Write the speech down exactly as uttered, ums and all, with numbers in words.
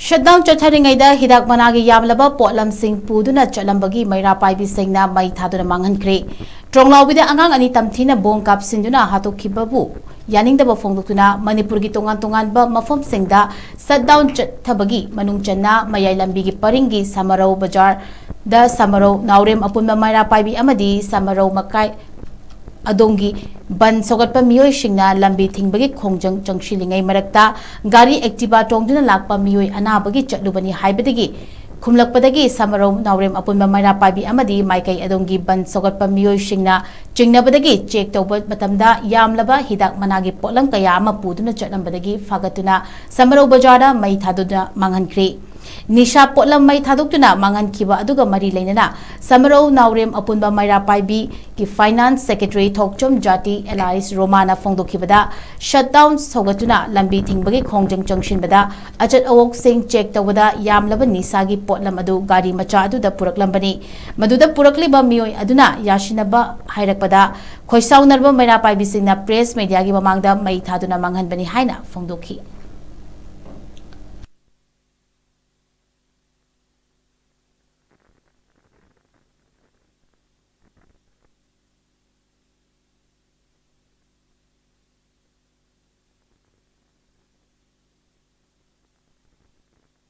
Shutdown ꯆꯠꯊꯔꯤꯉꯩꯗ ꯍꯤꯗꯥꯛ ꯃꯅꯥꯒꯤ ꯌꯥꯝꯂꯕ ꯄꯣꯠꯂꯝꯁꯤꯡ ꯄꯨꯗꯨꯅ ꯆꯠꯂꯝꯕꯒꯤ ꯃꯩꯔꯥ ꯄꯥꯏꯕꯤꯁꯤꯡꯅ ꯃꯩ ꯊꯥꯗꯨꯅ ꯃꯥꯡꯍꯟꯈ꯭ꯔꯦ꯫ ꯇ꯭ꯔꯣꯡꯂꯥꯎꯕꯤꯗ ꯑꯉꯥꯡ ꯑꯅꯤ ꯇꯝꯊꯤꯅ ꯕꯣꯝ ꯀꯥꯞꯁꯤꯟꯗꯨꯅ ꯍꯥꯠꯇꯣꯛꯈꯤꯕꯕꯨ ꯌꯥꯅꯤꯡꯗꯕ ꯐꯣꯡꯗꯣꯛꯇꯨꯅ ꯃꯅꯤꯄꯨꯔꯒꯤ ꯇꯣꯉꯥꯟ ꯇꯣꯉꯥꯟꯕ ꯃꯐꯝꯁꯤꯡꯗ ꯁꯠꯗꯥꯎꯟ ꯆꯠꯊꯕꯒꯤ ꯃꯅꯨꯡ ꯆꯟꯅ ꯃꯌꯥꯏ ꯂꯝꯕꯤꯒꯤ ꯄꯔꯤꯡꯒꯤ ꯁꯥꯃꯔꯧ ꯕꯖꯥꯔꯗ ꯁꯥꯃꯔꯧ ꯅꯥꯎꯔꯦꯝ ꯑꯄꯨꯟꯕ ꯃꯩꯔꯥ ꯄꯥꯏꯕꯤ ꯑꯃꯗꯤ ꯁꯥꯃꯔꯧ ꯃꯀꯥꯏ ꯑꯗꯣꯝꯒꯤ ꯕꯟ ꯁꯧꯒꯠꯄ ꯃꯤꯑꯣꯏꯁꯤꯡꯅ ꯂꯝꯕꯤ ꯊꯤꯡꯕꯒꯤ ꯈꯣꯡꯖꯪ ꯆꯪꯁꯤꯜꯂꯤꯉꯩ ꯃꯔꯛꯇ ꯒꯥꯔꯤ ꯑꯦꯛꯇꯤꯚꯥ ꯇꯣꯡꯗꯨꯅ ꯂꯥꯛꯄ ꯃꯤꯑꯣꯏ ꯑꯅꯥꯕꯒꯤ ꯆꯠꯂꯨꯕꯅꯤ ꯍꯥꯏꯕꯗꯒꯤ ꯈꯨꯝꯂꯛꯄꯗꯒꯤ ꯁꯥꯃꯔꯧ ꯅꯥꯎꯔꯦꯝ ꯑꯄꯨꯟꯕ ꯃꯩꯔꯥ ꯄꯥꯏꯕꯤ ꯑꯃꯗꯤ ꯃꯥꯏꯀꯩ ꯑꯗꯣꯝꯒꯤ ꯕꯟ ꯁꯧꯒꯠꯄ ꯃꯤꯑꯣꯏꯁꯤꯡꯅ ꯆꯤꯡꯅꯕꯗꯒꯤ ꯆꯦꯛ ꯇꯧꯕ ꯃꯇꯝꯗ ꯌꯥꯝꯂꯕ ꯍꯤꯗꯥꯛ ꯃꯅꯥꯒꯤ ꯄꯣꯠꯂꯝ ꯀꯌꯥ ꯑꯃ ꯄꯨꯗꯨꯅ ꯆꯠꯂꯝꯕꯗꯒꯤ ꯐꯥꯒꯠꯇꯨꯅ ꯁꯥꯃꯔꯧ ꯕꯖꯥꯔꯗ ꯃꯩ ꯊꯥꯗꯨꯅ ꯃꯥꯡꯍꯟꯈ꯭ꯔꯦ꯫ ꯅꯤꯁꯥ ꯄꯣꯠꯂꯝ ꯃꯩ ꯊꯥꯗꯣꯛꯇꯨꯅ ꯃꯥꯡꯍꯟꯈꯤꯕ ꯑꯗꯨꯒ ꯃꯔꯤ ꯂꯩꯅꯅ ꯁꯥꯃꯔꯧ ꯅꯥꯎꯔꯦꯝ ꯑꯄꯨꯟꯕ ꯃꯩꯔꯥ ꯄꯥꯏꯕꯤꯒꯤ ꯐꯥꯏꯅꯥꯟꯁ ꯁꯦꯀ꯭ꯔꯦꯇꯔꯤ ꯊꯣꯛꯆꯣꯝ ꯖꯥꯇꯤ ꯑꯦꯂꯥꯏꯁ ꯔꯣꯃꯥꯅ ꯐꯣꯡꯗꯣꯛꯈꯤꯕꯗ, ꯁꯠꯗꯥꯎꯟ ꯁꯧꯒꯠꯇꯨꯅ ꯂꯝꯕꯤ ꯊꯤꯡꯕꯒꯤ ꯈꯣꯡꯖꯪ ꯆꯪꯁꯤꯟꯕꯗ ꯑꯆꯠ ꯑꯋꯣꯛꯁꯤꯡ ꯆꯦꯛ ꯇꯧꯕꯗ ꯌꯥꯝꯂꯕ ꯅꯤꯁꯥꯒꯤ ꯄꯣꯠꯂꯝ ꯑꯗꯨ ꯒꯥꯔꯤ ꯃꯆꯥ ꯑꯗꯨꯗ ꯄꯨꯔꯛꯂꯝꯕꯅꯤ꯫ ꯃꯗꯨꯗ ꯄꯨꯔꯛꯂꯤꯕ ꯃꯤꯑꯣꯏ ꯑꯗꯨꯅ ꯌꯥꯁꯤꯟꯅꯕ ꯍꯥꯏꯔꯛꯄꯗ ꯈꯣꯏꯁꯥꯎꯅꯔꯕ ꯃꯩꯔꯥ ꯄꯥꯏꯕꯤꯁꯤꯡꯅ ꯄ꯭ꯔꯦꯁ ꯃꯦꯗꯤꯌꯥꯒꯤ ꯃꯃꯥꯡꯗ ꯃꯩ ꯊꯥꯗꯨꯅ ꯃꯥꯡꯍꯟꯕꯅꯤ ꯍꯥꯏꯅ ꯐꯣꯡꯗꯣꯛꯈꯤ꯫